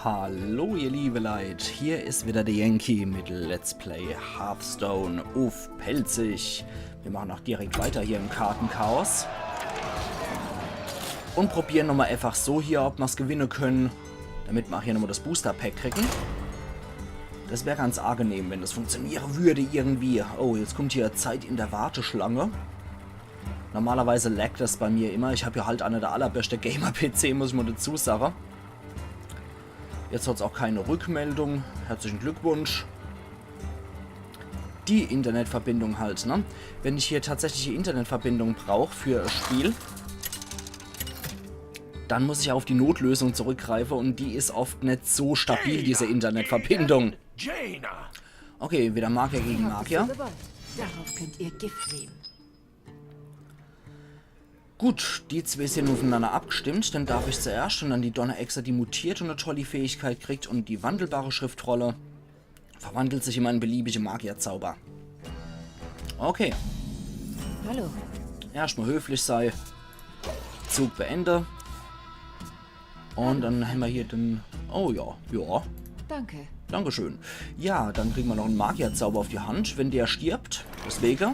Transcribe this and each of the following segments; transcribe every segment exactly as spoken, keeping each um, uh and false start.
Hallo ihr liebe Leit, hier is wieder de Yankee mit Let's Play Hearthstone uff Pälzisch. Wir machen auch direkt weiter hier im Kartenchaos. Und probieren nochmal einfach so hier, ob mer's gewinne können, damit mer auch hier nochmal das Booster-Pack kriegen. Das wär ganz angenehm, wenn das funktioniere würde irgendwie. Oh, jetzt kommt hier Zeit in der Warteschlange. Normalerweise laggt das bei mir immer. Ich hab ja halt einer der allerbeste Gamer-P C, muss ich mal dazu sagen. Jetzt hat's auch keine Rückmeldung. Herzlichen Glückwunsch. Die Internetverbindung halt, ne? Wenn ich hier tatsächlich die Internetverbindung brauch für das Spiel, dann muss ich auf die Notlösung zurückgreifen und die is oft net so stabil, diese Internetverbindung. Jaina! Okay, wieder Magier gegen Magier. Darauf könnt ihr Gift nehmen. Gut, die zwee sind uffeinander abgestimmt. Dann darf ich zuerscht und dann die Donnerechse, die mutiert und e tolli Fähigkeit kriegt, und die wandelbare Schriftrolle verwandelt sich in meinen beliebigen Magierzauber. Okay. Hallo. Erscht mal höflich sei. Zug beende. Und dann hämmer hier den... Oh ja, ja. Danke. Dankeschön. Ja, dann kriegen wir noch en Magierzauber auf die Hand, wenn der stirbt. Deswege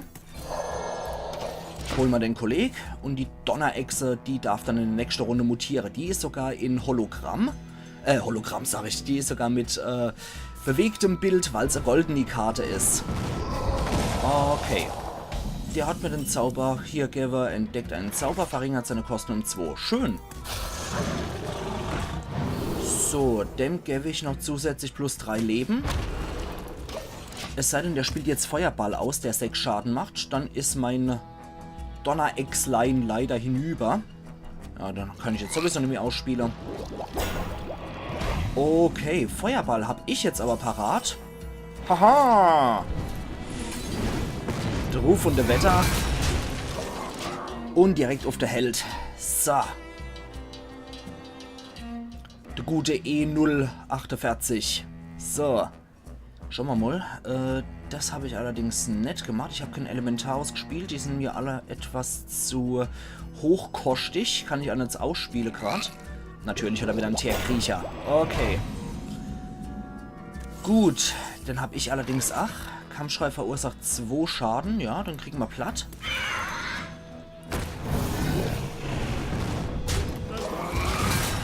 holen wir den Kolleg. Und die Donnerechse, die darf dann in der nächsten Runde mutieren. Die is sogar in Hologramm. Äh, Hologramm sag ich. Die is sogar mit äh, bewegtem Bild, weil's e goldeni Karte is. Okay. Der hat mir den Zauber hier gewwe, entdeckt einen Zauber, verringert seine Kosten um zwei. Schön. So, dem geb ich noch zusätzlich plus drei Leben. Es sei denn, der spielt jetzt Feuerball aus, der sechs Schaden macht, dann is mein Donnerechslein leider hinüber. Ja, dann kann ich jetzt sowieso nimmi ausspiele. Okay, Feuerball hab ich jetzt aber parat. Haha! De Ruf und de Wetter. Und direkt uff de Held. So. De gute E null achtundvierzig. So. Schauen wir mal. Äh, das hab ich allerdings net gemacht. Ich hab kein Elementar ausgespielt. Die sind mir alle etwas zu hochkoschtig. Kann ich auch net ausspiele grad. Natürlich hat er wieder en Teerkriecher. Okay. Gut, den hab ich allerdings. Ach, Kampfschrei verursacht zwei Schaden. Ja, den kriegen wir platt.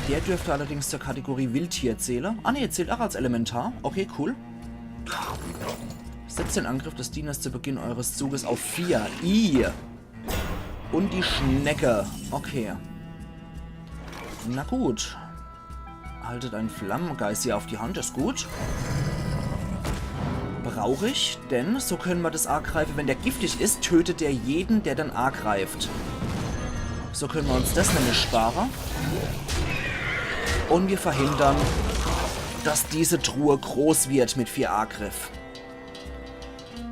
Der dürfte allerdings zur Kategorie Wildtier zähle. Ah ne, zählt auch als Elementar. Okay, cool. Setzt den Angriff des Dieners zu Beginn eures Zuges auf vier. I. Und die Schnecke. Okay. Na gut. Haltet einen Flammengeist hier auf die Hand, is gut. Brauch ich, denn so können wir das agreifen. Wenn der giftig is, tötet der jeden, der den agreift. So können wir uns das nämlich sparen. Und wir verhindern, dass diese Truhe groß wird mit vier Agriff.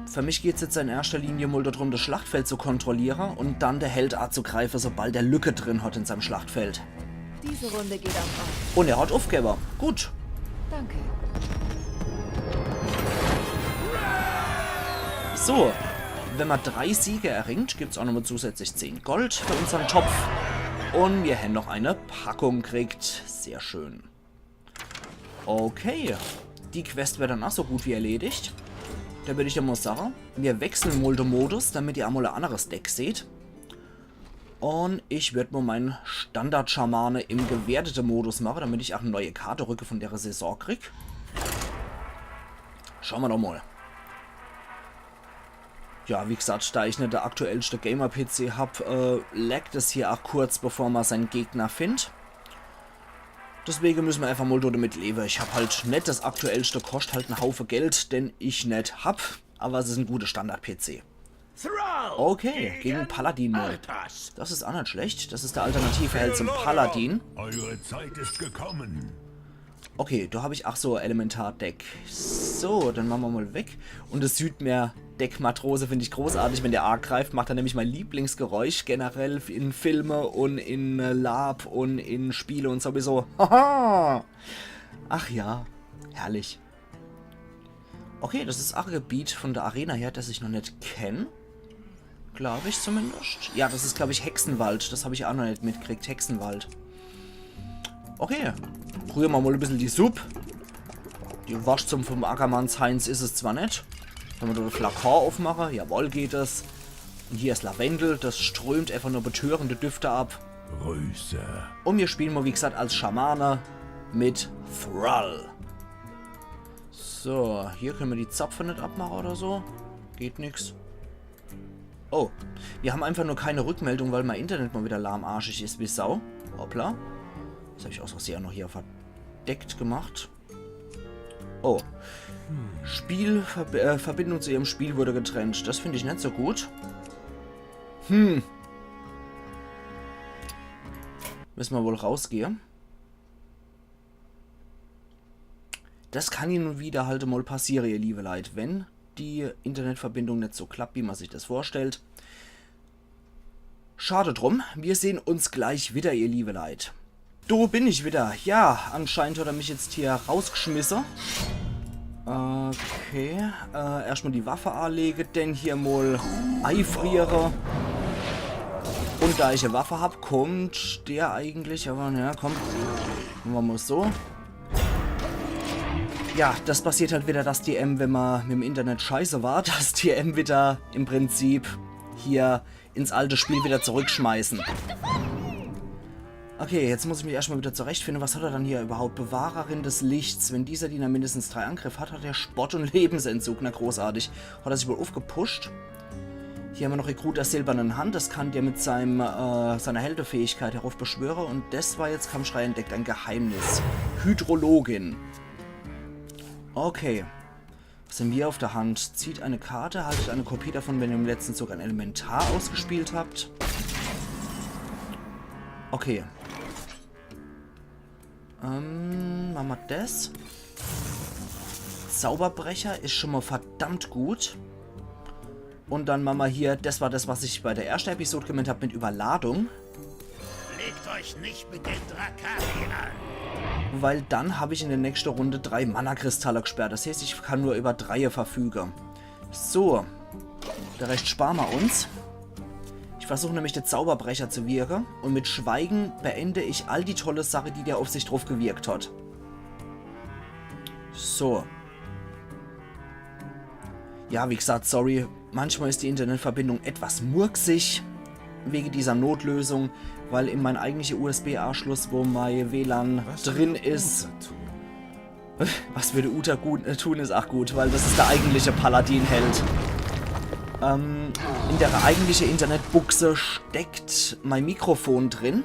Für mich geht's jetzt in erster Linie mal darum, das Schlachtfeld zu kontrollieren und dann der Held anzugreifen, sobald er Lücke drin hat in seinem Schlachtfeld. Diese Runde geht auf euch. Und er hat Aufgeber. Gut. Danke. So, wenn man drei Siege erringt, gibt's auch nochmal zusätzlich zehn Gold für unseren Topf. Und wir haben noch eine Packung gekriegt. Sehr schön. Okay, die Quest wäre dann auch so gut wie erledigt. Da würde ich ja mal sagen, wir wechseln mal den Modus, damit ihr auch mal ein anderes Deck seht. Und ich würd mal meinen Standard-Schamane im gewerteten Modus machen, damit ich auch eine neue Karte rücke von der Saison krieg. Schauen wir doch mal. Ja, wie gesagt, da ich nicht der aktuellste Gamer-P C hab, äh, laggt es hier auch kurz, bevor man seinen Gegner findet. Deswegen müssen wir einfach mal damit leben. Ich hab halt nicht das aktuellste, kostet halt einen Haufen Geld, den ich nicht hab. Aber es ist ein guter Standard-P C. Okay, gegen Paladin mal. Das ist auch nicht schlecht. Das ist der alternative Held zum Paladin. Eure Zeit ist gekommen. Okay, da hab ich, ach so, Elementar-Deck. So, dann machen wir mal weg. Und das Südmeer-Deck-Matrose finde ich großartig. Wenn der angreift, macht er nämlich mein Lieblingsgeräusch generell in Filme und in äh, LARP und in Spiele und sowieso. Haha! Ach ja, herrlich. Okay, das ist auch ein Gebiet von der Arena her, das ich noch nicht kenn. Glaub ich zumindest. Ja, das ist, glaub ich, Hexenwald. Das hab ich auch noch nicht mitgekriegt. Hexenwald. Okay. Rühre mer mol e bissel die Supp. Die Worscht zum, vom Ackermanns Heinz is es zwar net. Wenn mer do de Flakon uffmache, jawoll, geht es. Un hier is Lavendel, des strömt eefach nur betörende Düfte ab. Grüße. Un mir spiele mol, wie gesagt, als Schamane mit Thrall. So, hier könne mer die Zapfe net abmache oder so. Geht nix. Oh, mir hän eefach nur kee Rückmeldung, weil mei Internet mol widder lahmarschig is wie Sau. Hoppla. Des hab ich aus Versehe noch hier verdeckt gemacht. Oh. Spiel, Verb äh, Verbindung zu ihrem Spiel wurde getrennt. Des find ich net so gut. Hm. Misse mer wohl rausgehe. Des kann hin un widder halt mol passiere, ihr liewe Leit, wenn die Internetverbindung net so klappt, wie mer sich des vorstellt. Schade drum, mir sehn uns gleich widder, ihr liewe Leit. Do bin ich widder. Ja, anscheinend hat er mich jetzt hier rausgeschmisse. Okay, äh, erscht mol die Waffe alege, dann hier mol eifriere. Un da ich e Waffe hab, kommt der eigentlich, awwer naja, komm. Mache mer mol so. Ja, des passiert halt widder, dass die em, wenn mer mit'm Internet scheiße war, dass die em widder im Prinzip hier ins alte Spiel widder zurückschmeiße. Okay, jetzt muss ich mich erscht mol widder zurechtfinde. Was hat er dann hier üwwerhaupt? Bewahrerin des Lichts. Wenn dieser Diener mindestens drei Angriff hat, hat er Spott un Lebensentzug. Na, großartig. Hat er sich wohl uffgepusht. Hier hän mer noch Rekrut der silbernen Hand. Des kann der mit seinem, äh, seiner Heldefähigkeit heraufbeschwöre. Un des war jetzt Kampfschrei entdeckt ein Geheimnis. Hydrologin. Okay. Was hän mer uff de Hand? Zieht eine Karte, haltet eine Kopie davon, wenn ihr im letzten Zug ein Elementar ausgespielt habt. Okay. Ähm, mache mer des. Zauberbrecher is schun mol verdammt gut. Un dann mache mer hier, des war des, was ich bei de erschte Episode gemeent hab mit Überladung. Legt euch nicht mit den Drakari an. Weil dann hab ich in de nächschte Runde drei Mana-Kristalle gesperrt. Des heeßt, ich kann nur üwwer dreie verfüge. So. De Rescht spare mer uns. Ich versuch nämlich, de Zauberbrecher zu wirke. Un mit Schweigen beende ich all die tolle Sache, die der uff sich druff gewirkt hat. So. Ja, wie gesagt, sorry. Manchmal is die Internetverbindung etwas murksig wege dieser Notlösung, weil in mein eigentliche U S B-Anschluss, wo mei W lan drin is, was würde Uta gut, äh, tun, is ach gut, weil des is de eigentliche Paladin-Held. Ähm, in de eigentliche Internetbuchse steckt mei Mikrofon drin.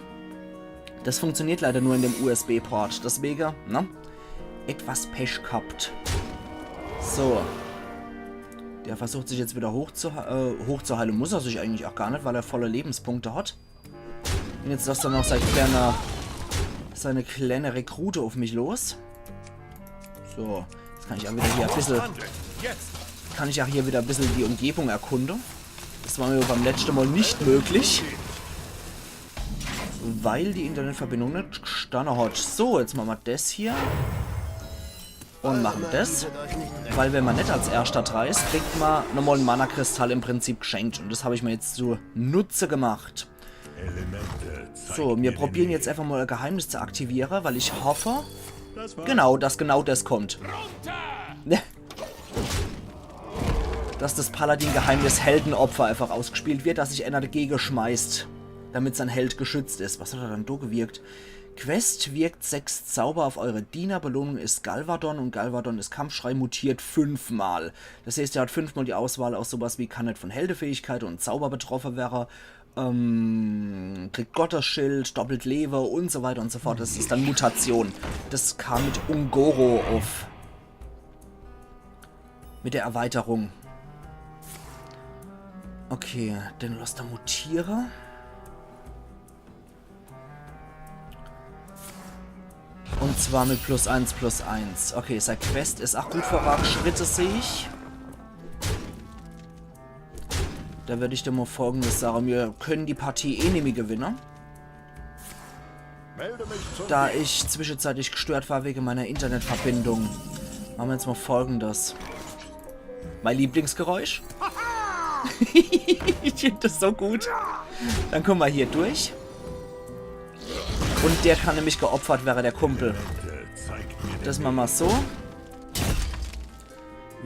Des funktioniert leider nur in dem U S B-Port. Deswege, ne? Etwas Pech gehabt. So. Der versucht sich jetzt wieder hochzuhe-, äh, hochzuheile muss er sich eigentlich auch gar net, weil er volle Lebenspunkte hat. Un jetzt lasst er noch sei kleine, seine kleine Rekrute uff mich los. So, jetzt kann ich auch wieder hier e bissel, kann ich auch hier wieder e bissel die Umgebung erkunde. Des war mir beim letschte Mal net möglich. Weil die Internetverbindung net gestanne hat. So, jetzt mache mer des hier. Un mache des. Weil wenn mer net als Erschter dra is, kriegt mer nochmal en Mana-Kristall im Prinzip geschenkt. Un des hab ich mer jetzt zu Nutze gemacht. So, mir probiere jetzt einfach mal e Geheimnis zu aktiviere, weil ich hoffe, genau, dass genau des kommt. Dass des Paladin-Geheimnis Heldenopfer einfach ausgespielt wird, dass sich einer dagege schmeißt, damit sein Held geschützt is. Was hat er dann do gewirkt? Quest: Wirkt sechs Zauber auf eure Diener. Belohnung is Galvadon un Galvadon is Kampfschrei mutiert fünfmal. Des heeßt, er hat fünfmal die Auswahl aus sowas wie kann net von Heldefähigkeit un Zauber betroffe wäre. Ähm, kriegt Gottesschild, doppelt Lewe un so weiter un so fort. Des is dann Mutation. Des kam mit Un'Goro uff. Mit der Erweiterung. Okay, dann lasst er mutiere. Un zwar mit plus eins, plus eins. Okay, sei Quest is ach gut vorangschritte, seh ich. Do würd ich dann mal Folgendes sage. Mir können die Partie eh nimmi gewinne. Da ich zwischenzeitlich gestört war wegen meiner Internetverbindung. Mache mer jetzt mal Folgendes. Mein Lieblingsgeräusch. Ich find des so gut. Dann kommen mer hier durch. Und der kann nämlich geopfert werre, der Kumpel. Das mache ma so.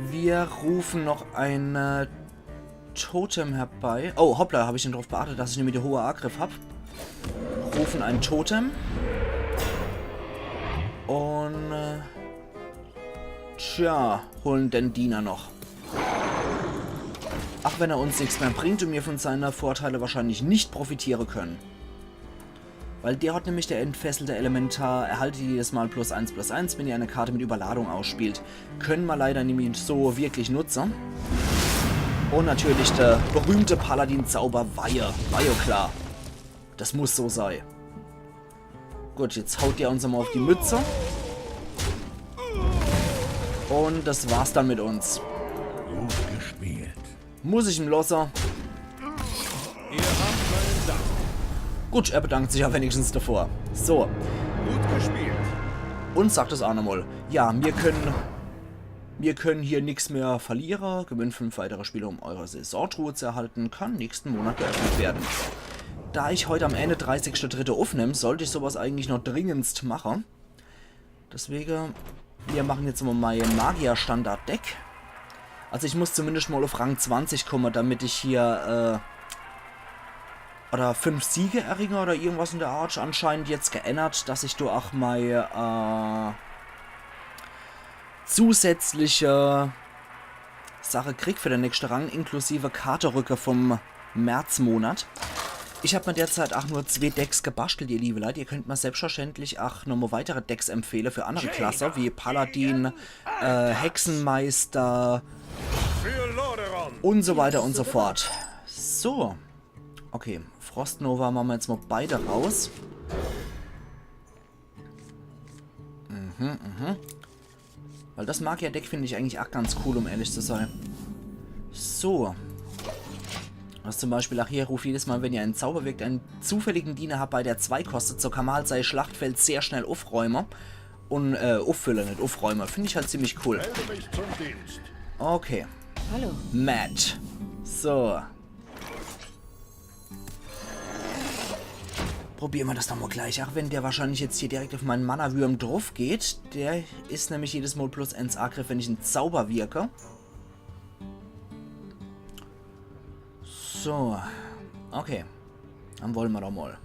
Wir rufen noch ein, äh, Totem herbei. Oh, hoppla, hab ich net drauf beachtet, dass ich nämlich de hohe Angriff hab. Rufen ein Totem. Und, äh, tja, holen den Diener noch. Ach wenn er uns nix mehr bringt und mir von seine Vorteile wahrscheinlich nicht profitiere können. Weil der hat nämlich, der entfesselte Elementar, erhaltet jedes Mal plus eins plus eins, wenn ihr eine Karte mit Überladung ausspielt. Können ma leider nimmi so wirklich nutze. Und natürlich der berühmte Paladin-Zauber Weihe. War jo klar. Das muss so sei. Gut, jetzt haut der uns emol auf die Mütze. Und das war's dann mit uns. Gut gespielt. Muss ich em losse. Ihr habt meinen Dank. Gut, er bedankt sich ja wenigstens davor. So. Gut gespielt. Und sagt es auch nochmal. Ja, mir können, mir können hier nix mehr verliere. Gewinnt fünf weitere Spiele, um eure Saisontruhe zu erhalten. Kann nächsten Monat geöffnet werden. Da ich heute am einunddreißigsten dritten aufnehm, sollte ich sowas eigentlich noch dringendst mache. Deswege, wir machen jetzt mal mein Magier-Standard-Deck. Also ich muss zumindest mal auf Rang zwanzig kommen, damit ich hier, äh, oder fünf Siege erringe oder irgendwas in der Art. Anscheinend jetzt geändert, dass ich do auch mal, äh, zusätzliche Sache krieg für den nächsten Rang, inklusive Karterücke vom Märzmonat. Ich hab mir derzeit auch nur zwei Decks gebastelt, ihr liebe Leute. Ihr könnt mir selbstverständlich auch nochmal weitere Decks empfehlen für andere Klasse, wie Paladin, äh, Hexenmeister und so weiter und so fort. So. Okay, Frostnova machen wir jetzt mal beide raus. Mhm, mhm. Weil das Magier-Deck finde ich eigentlich auch ganz cool, um ehrlich zu sein. So. Was zum Beispiel auch hier ruft, jedes Mal, wenn ihr einen Zauber wirkt, einen zufälligen Diener herbei, der zwei kostet, so kann man halt sein Schlachtfeld sehr schnell aufräumen. Und, äh, auffülle, nicht aufräume. Finde ich halt ziemlich cool. Melde mich zum Dienst. Okay. Hallo. Matt. So. Probieren wir das doch mal gleich. Auch wenn der wahrscheinlich jetzt hier direkt auf meinen Mana-Würm drauf geht. Der ist nämlich jedes Mal plus eins Angriff, wenn ich einen Zauber wirke. So. Okay. Dann wollen wir doch mal.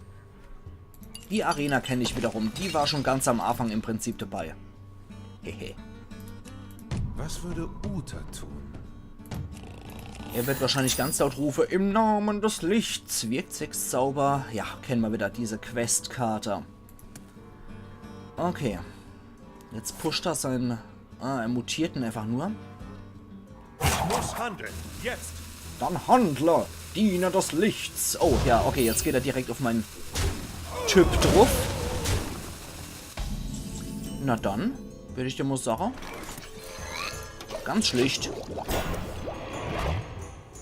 Die Arena kenne ich wiederum. Die war schon ganz am Anfang im Prinzip dabei. Hehe. Was würde Uta tun? Er wird wahrscheinlich ganz laut rufen: „Im Namen des Lichts wirkt sechs Zauber.“ Ja, kennen wir wieder diese Questkarte. Okay. Jetzt pusht er seinen... Ah, er mutiert ihn einfach nur. Ich muss handeln. Jetzt. Dann handle, Diener des Lichts. Oh, ja, okay, jetzt geht er direkt auf meinen Typ drauf. Na dann, würde ich dir mal sagen. Ganz schlicht.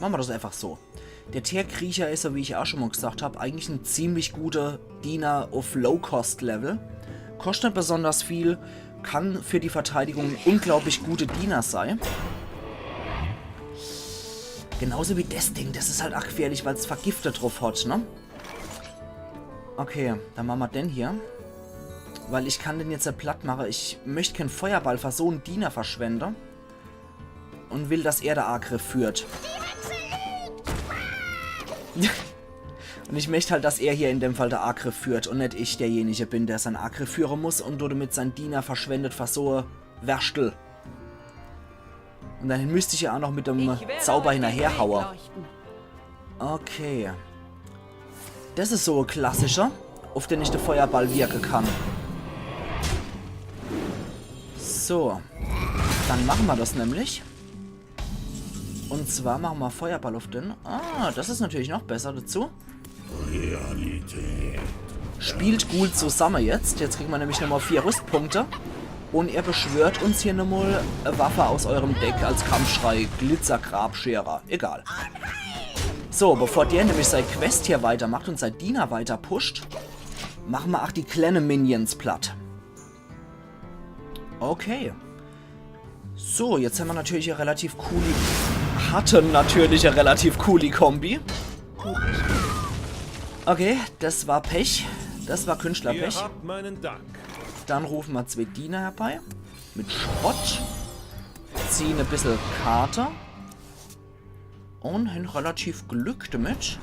Machen wir das einfach so. Der Teerkriecher ist, so wie ich auch schon mal gesagt hab, eigentlich ein ziemlich guter Diener auf Low-Cost-Level. Kostet nicht besonders viel, kann für die Verteidigung ein unglaublich guter Diener sein. Genauso wie das Ding, das ist halt auch gefährlich, weil's Vergifte drauf hat, ne? Okay, dann machen wir den hier. Weil ich kann den jetzt ja platt machen. Ich möchte keinen Feuerball für so einen Diener verschwenden. Und will, dass er der Angriff führt. Und ich möchte halt, dass er hier in dem Fall der Angriff führt und nicht ich derjenige bin, der seinen Angriff führen muss und damit seinen Diener verschwendet für so Werschtel. Und dann müsste ich ja auch noch mit dem Zauber hinterherhauen. Okay. Das ist so ein klassischer, auf den ich den Feuerball wirken kann. So. Dann machen wir das nämlich. Und zwar machen wir Feuerball auf den. Ah, das ist natürlich noch besser dazu. Realität. Spielt gut zusammen jetzt. Jetzt kriegen wir nämlich nochmal vier Rüstpunkte. Und er beschwört uns hier nochmal eine Waffe aus eurem Deck als Kampfschrei. Glitzer-Grabscherer. Egal. So, bevor der nämlich seine Quest hier weitermacht und seinen Diener weiter pusht, machen wir auch die kleinen Minions platt. Okay. So, jetzt haben wir natürlich eine relativ coole, hatten natürlich eine relativ coole Kombi. Okay, das war Pech. Das war Künstlerpech. Ihr habt meinen Dank. Dann rufe mer zwee Diener herbei. Mit Schrott. Ziehe e bissel Karte. Un hen relativ Glück damit.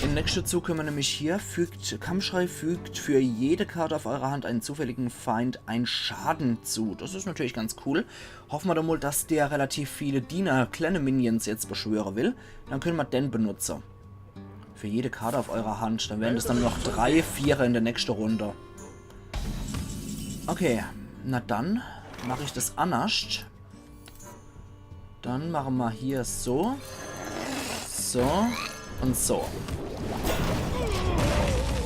Im nächsten Zug könne mer nämlich hier, fügt, Kampfschrei fügt für jede Karte auf eurer Hand einen zufälligen Feind einen Schaden zu. Das is natürlich ganz cool. Hoffe mer doch mol, dass der relativ viele Diener, kleine Minions jetzt beschwöre will. Dann könne mer den benutze. Für jede Karte auf eurer Hand. Dann wären das dann nur noch drei Vierer in der nächsten Runde. Okay, na dann mach ich das annerscht. Dann mache mer hier so. So. Un so.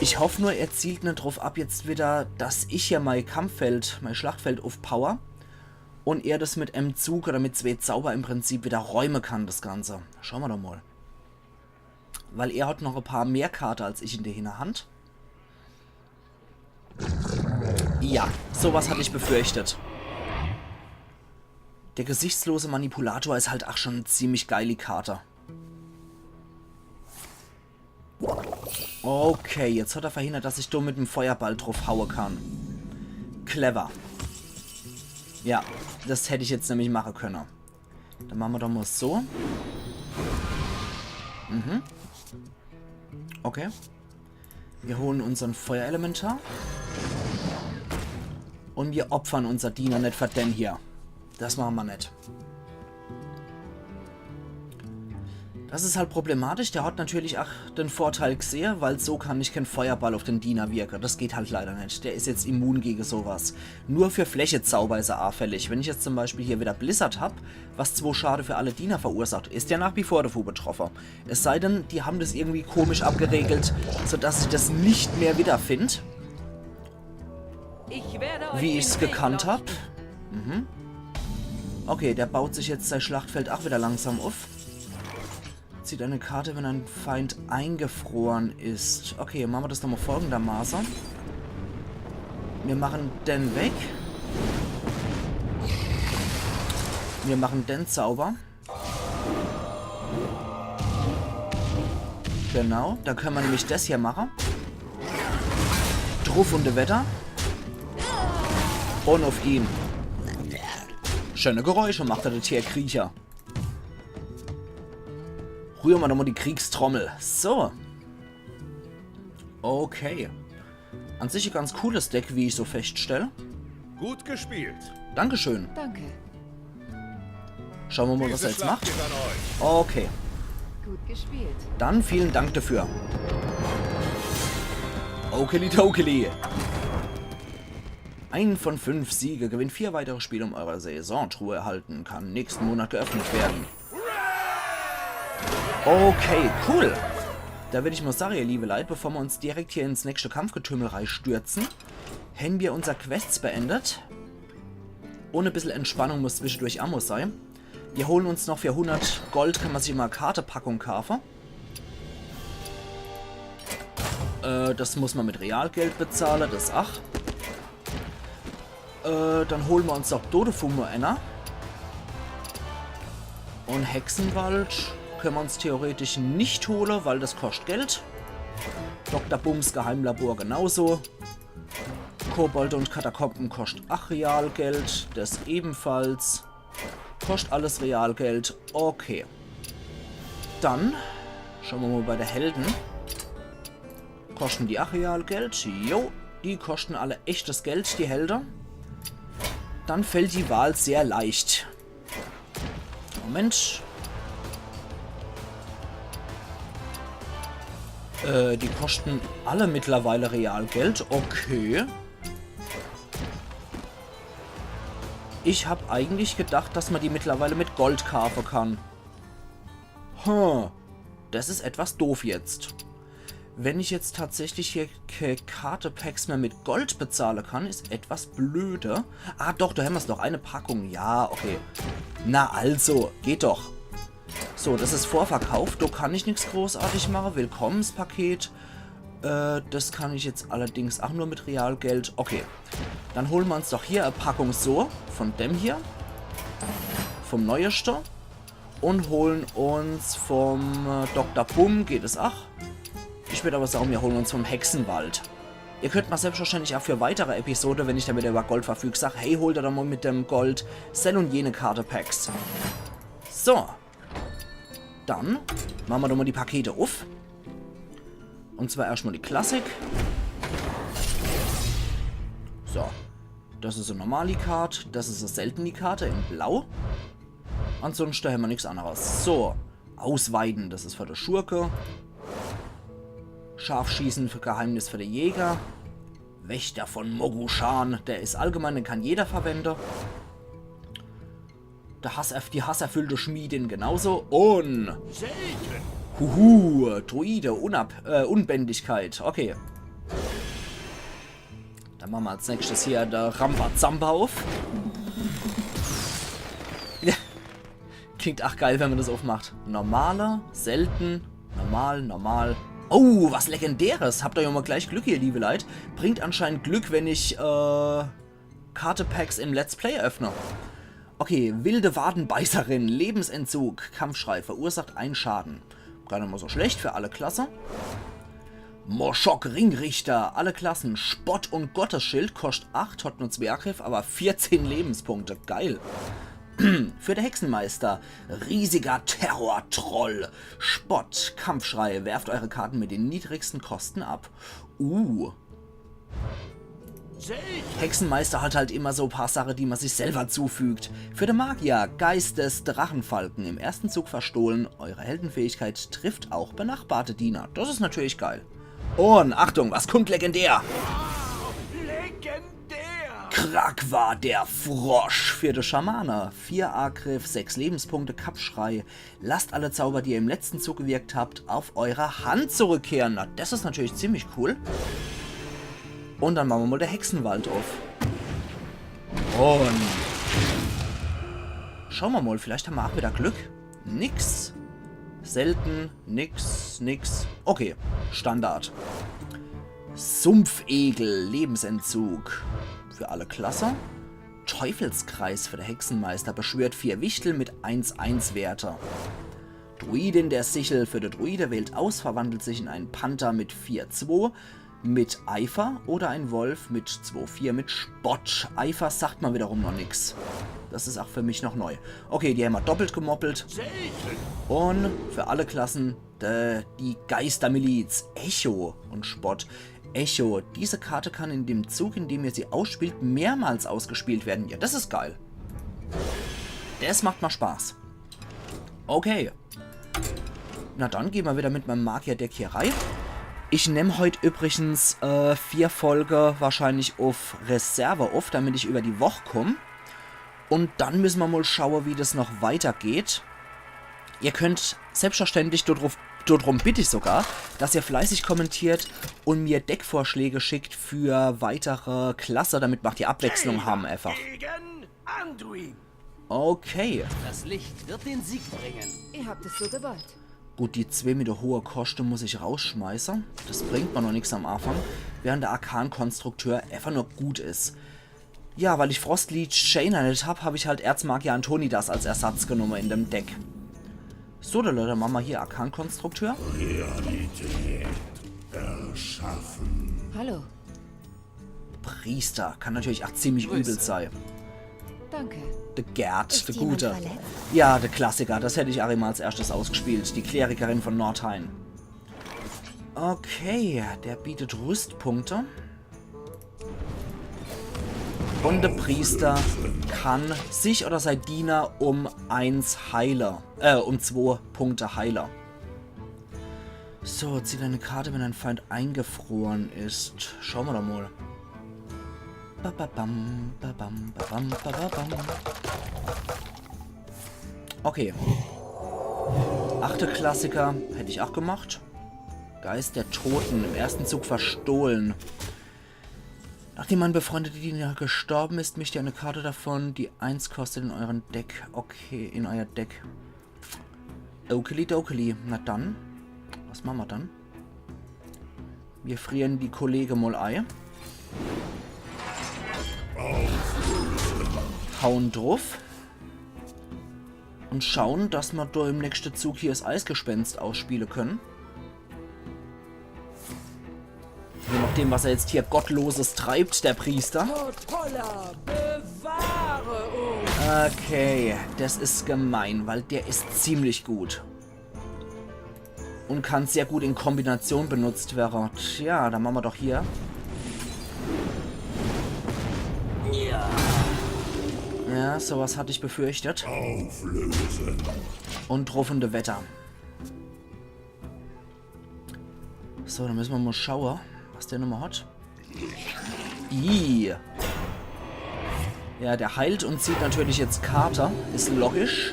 Ich hoff nur, er zielt net drauf ab jetzt wieder, dass ich hier mei Kampffeld, mei Schlachtfeld aufpower. Un er das mit em Zug oder mit zwee Zauber im Prinzip wieder räume kann, das Ganze. Schaue mer doch mol. Weil er hat noch e paar mehr Karte als ich in der Hinterhand. Ja, sowas hatt ich befürchtet. Der gesichtslose Manipulator is halt ach schon ziemlich geil, die Karte. Okay, jetzt hat er verhindert, dass ich do mit em Feuerball drauf haue kann. Clever. Ja, das hätt ich jetzt nämlich mache könne. Dann mache mer doch mol so. Mhm. Okay. Mir hole unsern Feuerelementar. Un mir opfern unser Diener net für den hier. Das mache mer net. Das is halt problematisch. Der hat natürlich ach den Vorteil gsehe, weil so kann ich kein Feuerball auf den Diener wirke. Das geht halt leider net. Der is jetzt immun gege sowas. Nur für Flächezauber is er anfällig. Wenn ich jetzt zum Beispiel hier wieder Blizzard hab, was zwo Schade für alle Diener verursacht, is der nach wie vor davon betroffen. Es sei denn, die haben das irgendwie komisch abgeregelt, sodass ich das nicht mehr wiederfind, Ich werde euch wie den ich's Weg gekannt hab. leuchten. Mhm. Okay, der baut sich jetzt sein Schlachtfeld auch wieder langsam auf. Zieht eine Karte, wenn ein Feind eingefroren ist. Okay, machen wir das nochmal folgendermaßen. Wir machen den weg. Wir machen den Zauber. Genau, da können wir nämlich das hier machen. Druff und weiter. Und auf ihn. Schöne Geräusche macht er, der Tierkriecher. Rühren wir nochmal die Kriegstrommel. So. Okay. An sich ein ganz cooles Deck, wie ich so feststelle. Gut gespielt. Dankeschön. Danke. Schauen wir mal, was er Diese jetzt Schlacht macht. geht an euch. Okay. Gut gespielt. Dann vielen Dank dafür. Okeli dokeli. Ein von fünf Siege. Gewinnt vier weitere Spiele, um eure Saisontruhe erhalten. Kann nächsten Monat geöffnet werden. Okay, cool. Da würde ich mal sagen, ihr liebe Leute, bevor wir uns direkt hier ins nächste Kampfgetümmel reinstürzen, haben wir unser Quests beendet. Und ein bisschen Entspannung muss zwischendurch auch mal sein. Wir holen uns noch für hundert Gold, kann man sich mal eine Kartepackung kaufen. Äh, das muss man mit Realgeld bezahlen, das ach. Äh, dann holen wir uns doch Dodefummo einer. Und Hexenwald können wir uns theoretisch nicht holen, weil das kostet Geld. Doktor Bums Geheimlabor genauso. Kobolde und Katakomben kostet ach Realgeld, das ebenfalls. Kostet alles Realgeld. Okay. Dann schauen wir mal bei der Helden. Kosten die ach Realgeld? Jo, die kosten alle echtes Geld, die Helden. Dann fällt die Wahl sehr leicht. Moment. Äh, die kosten alle mittlerweile Realgeld. Okay. Ich hab eigentlich gedacht, dass man die mittlerweile mit Gold kaufen kann. Hm, das ist etwas doof jetzt. Wenn ich jetzt tatsächlich hier ke- Karte-Packs mehr mit Gold bezahlen kann, ist etwas blöde. Ah doch, da haben wir's doch. Eine Packung. Ja, okay. Na also, geht doch. So, das ist Vorverkauf. Da kann ich nichts großartig machen. Willkommenspaket. Äh, das kann ich jetzt allerdings auch nur mit Realgeld. Okay. Dann holen wir uns doch hier eine Packung so. Von dem hier. Vom Neueste. Und holen uns vom äh, Doktor Bumm. Geht es auch? Ich würd aber sagen, wir holen uns vom Hexenwald. Ihr könnt mal selbstverständlich auch für weitere Episode, wenn ich dann wieder über Gold verfüg, sag, hey, hol der doch mal mit dem Gold sell und jene Karte-Packs. So. Dann machen wir doch mal die Pakete uff. Und zwar erstmal die Klassik. So. Das is e normali Kart. Das is e selteni Karte in Blau. Ansonsten hämmer nix anderes. So. Ausweiden, das is für de Schurke. Scharfschießen für Geheimnis für de Jäger. Wächter von Mogushan, der is allgemein, den kann jeder verwende. Der Hass, die hasserfüllte Schmiedin genauso. Und Huhu, Druide, Unab äh, Unbändigkeit. Okay. Dann machen wir als nächstes hier der Rambazamba auf. Ja. Klingt ach geil, wenn man das aufmacht. Normale, selten, normal, normal. Oh, was Legendäres. Habt ihr ja mal gleich Glück hier, liebe Leit. Bringt anscheinend Glück, wenn ich äh, Karte-Packs im Let's Play öffne. Okay, wilde Wadenbeißerin, Lebensentzug, Kampfschrei, verursacht ein Schaden. Gar net mal so schlecht für alle Klasse. Moschok Ringrichter, alle Klassen, Spott und Gottesschild, koscht acht, hat nur zwei Agriff, aber vierzehn Lebenspunkte, geil. Für de Hexenmeister, riesiger Terror-Troll, Spott, Kampfschrei, werft eure Karten mit den niedrigsten Kosten ab. Uh, Hexenmeister hat halt immer so paar Sache, die man sich selber zufügt. Für de Magier, Geist des Drachenfalken, im ersten Zug verstohlen. Eure Heldenfähigkeit trifft auch benachbarte Diener. Das is natürlich geil. Und Achtung, was kommt legendär? Legendär! Krakwa, der Frosch. Für de Schamane. Vier Agriff, sechs Lebenspunkte, Kampfschrei. Lasst alle Zauber, die ihr im letzten Zug gewirkt habt, auf eure Hand zurückkehren. Na, das is natürlich ziemlich cool. Und dann machen wir mal de Hexenwald auf. Und schauen wir mal, vielleicht haben wir auch wieder Glück. Nix. Selten. Nix. Nix. Okay. Standard. Sumpfegel. Lebensentzug. Für alle Klasse. Teufelskreis für de Hexenmeister. Beschwört vier Wichtel mit eins eins Werte. Druidin der Sichel für de Druide wählt aus, verwandelt sich in einen Panther mit vier zwei mit Eifer oder ein Wolf mit zwei vier mit Spott. Eifer sagt man wiederum noch nix. Das is auch für mich noch neu. Okay, die hämmer doppelt gemoppelt. Und für alle Klassen äh, die Geistermiliz. Echo und Spott. Echo. Diese Karte kann in dem Zug, in dem ihr sie ausspielt, mehrmals ausgespielt werden. Ja, das is geil. Das macht mal Spaß. Okay. Na dann gehen wir wieder mit meinem Magier-Deck hier rein. Ich nemm heut übrigens äh, vier Folge wahrscheinlich auf Reserve auf, damit ich über die Woch komm. Und dann müssen wir mal schauen, wie das noch weitergeht. Ihr könnt selbstverständlich, dodruf, dodrum bitt ich sogar, dass ihr fleißig kommentiert und mir Deckvorschläge schickt für weitere Klasse, damit mer die Abwechslung haben einfach. Gegen Anduin. Okay. Das Licht wird den Sieg bringen. Ihr habt es so gewollt. Gut, die zwee mit de hohe Koste muss ich rausschmeiße. Das bringt mer noch nix am Anfang. Während der Arkankonstrukteur einfach nur gut is. Ja, weil ich Frostleech Shayna net hab, hab ich halt Erzmagier Antonidas als Ersatz genumme in dem Deck. So, dann, Leute, mache mer hier Arkankonstrukteur. Realität erschaffen. Hallo. Priester. Kann natürlich auch ziemlich übel sei. Danke. De Gerd, de Gute. Ja, de Klassiker. Das hätt ich auch immer als erstes ausgespielt. Die Klerikerin von Nordheim. Okay, der bietet Rüstpunkte. Und de Priester kann sich oder sei Diener um eins heile. Äh, um zwei Punkte heile. So, zieh eine Karte, wenn ein Feind eingefroren ist. Schauen wir doch mal. Bababam, babam, babam, bababam. Okay. Achte Klassiker hätt ich auch gemacht. Geist der Toten, im ersten Zug verstohlen. Nachdem ein befreundeter Diener gestorben ist, mischt ihr eine Karte davon, die eins kostet, in euren Deck. Okay, in euer Deck. Okeli dokeli. Na dann. Was mache mer dann? Mir frieren die Kollege mal ei. Hauen druff. Und schauen, dass mer do im nächste Zug hier das Eisgespenst ausspiele können. dem, was er jetzt hier Gottloses treibt, der Priester. Kotolla, bewahre uns! Okay, das is gemein, weil der is ziemlich gut. Und kann sehr gut in Kombination benutzt werre. Tja, dann mache mer doch hier. Ja, sowas hatt ich befürchtet. Auflösen. Und druff in de Wetter. So, dann müsse mer mal schaue, was der nochmal hat. Ih. Ja, der heilt und zieht natürlich jetzt Karte. Is logisch.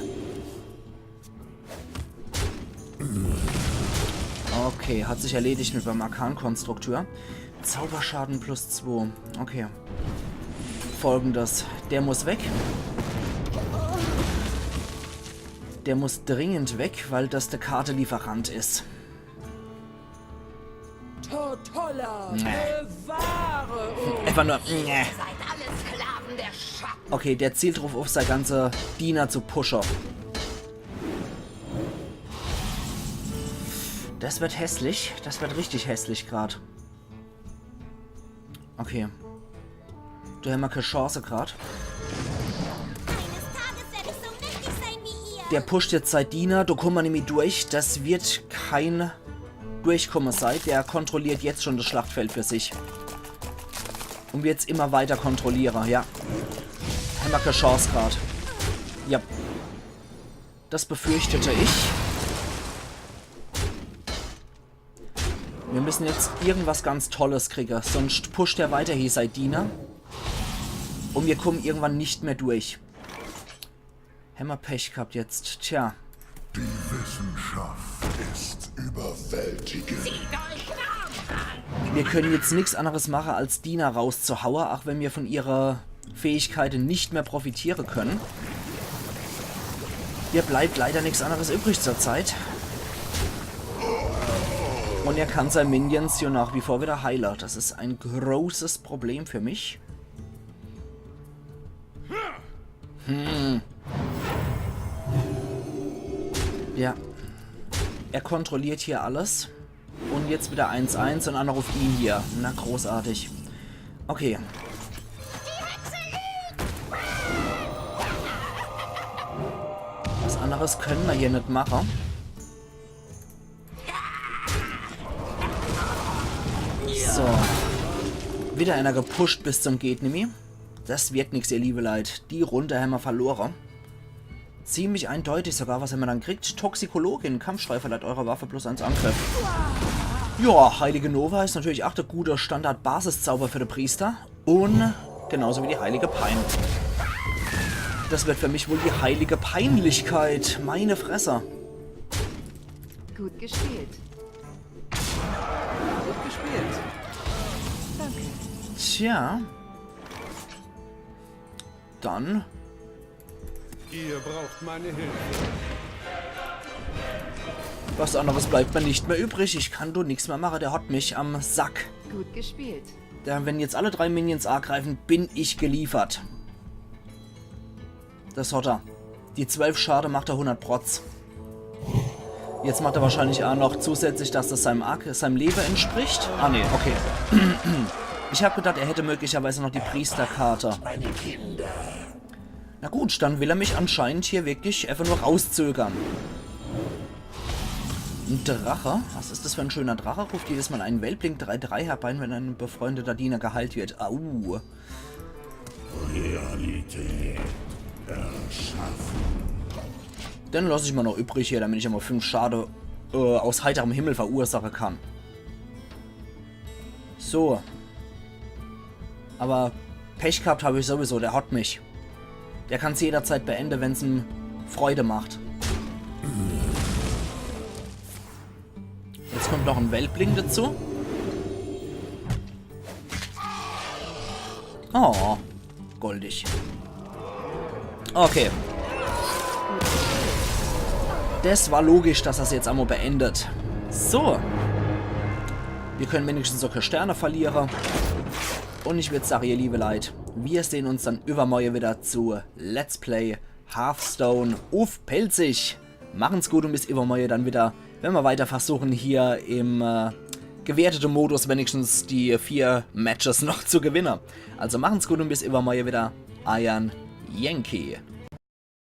Okay, hat sich erledigt mit meinem Arkankonstrukteur. Zauberschaden plus zwei. Okay. Folgendes. Der muss weg. Der muss dringend weg, weil das der Kartelieferant is. Kotolla, bewahre uns! Einfach nur. Nee. Seid alle Sklaven der Schatten. Okay, der zielt drauf auf, sei ganze Diener zu pushe. Das wird hässlich. Das wird richtig hässlich grad. Okay. Do hämmer kä Chance grad. Eines Tages werde ich so mächtig sein wie ihr. Der pusht jetzt sei Diener, do kumme mer nimmi durch. Das wird kein Durchkomme sei. Der kontrolliert jetzt schon das Schlachtfeld für sich. Und wird's immer weiter kontrolliere, ja. Hämmer kä Chance grad. Ja. Das befürchtete ich. Wir müssen jetzt irgendwas ganz Tolles kriege, sonst pusht er weiterhin sei Diener. Und wir kommen irgendwann nicht mehr durch. Hämmer Pech gehabt jetzt. Tja. Die Wissenschaft ist überwältigend. Wir können jetzt nix anderes mache, als Diener rauszuhaue, auch wenn wir von ihrer Fähigkeite nicht mehr profitiere können. Ihr bleibt leider nix anderes übrig zur Zeit. Und er kann sei Minions ja nach wie vor wieder heile. Das is ein großes Problem für mich. Hm. Ja. Er kontrolliert hier alles. Und jetzt wieder eins eins und Anruf ihn hier. Na, großartig. Okay. Was anderes können wir hier nicht machen. So. Wieder einer gepusht bis zum geht nimmi. Das wird nix, ihr liebe Leit. Die Runde hämmer verlore. Ziemlich eindeutig sogar, was hämmer dann kriegt. Toxikologin, Kampfschrei, verleiht eurer Waffe plus eins Angriff. Ja, Heilige Nova is natürlich auch der gute Standard-Basiszauber für de Priester. Und genauso wie die Heilige Pein. Das wird für mich wohl die heilige Peinlichkeit. Meine Fresse. Gut gespielt. Gut gespielt. Danke. Tja. Dann. Ihr braucht meine Hilfe. Was anderes bleibt mir nicht mehr übrig. Ich kann do nix mehr machen. Der hat mich am Sack. Gut gespielt. Denn wenn jetzt alle drei Minions angreifen, bin ich geliefert. Das hat er. Die zwölf Schade macht er hundert Protz. Jetzt macht er wahrscheinlich auch noch zusätzlich, dass das seinem Ark, seinem Leben entspricht. Ah, nee, okay. Ich hab gedacht, er hätte möglicherweise noch die Priesterkarte. Na gut, dann will er mich anscheinend hier wirklich einfach nur rauszögern. Ein Drache? Was ist das für ein schöner Drache? Ruft jedes Mal einen Weltling drei drei herbei, wenn ein befreundeter Diener geheilt wird. Au. Realität erschaffen. Den lass ich mal noch übrig hier, damit ich immer fünf Schade äh, aus heiterem Himmel verursachen kann. So. Aber Pech gehabt habe ich sowieso, der hat mich. Der kann's jederzeit beenden, wenn's ihm Freude macht. Jetzt kommt noch ein Weltling dazu. Oh, goldig. Okay. Das war logisch, dass das jetzt einmal beendet. So. Wir können wenigstens so keine Sterne verlieren. Und ich würd sagen, ihr liebe Leit, wir sehen uns dann übermorgen wieder zu Let's Play Hearthstone uff Pälzisch. Machen's gut und bis übermorgen dann wieder, wenn wir weiter versuchen, hier im äh, gewertete Modus, wenigstens die vier Matches noch zu gewinne. Also machen's gut un bis iwwermorje widder. Eiern Yankee.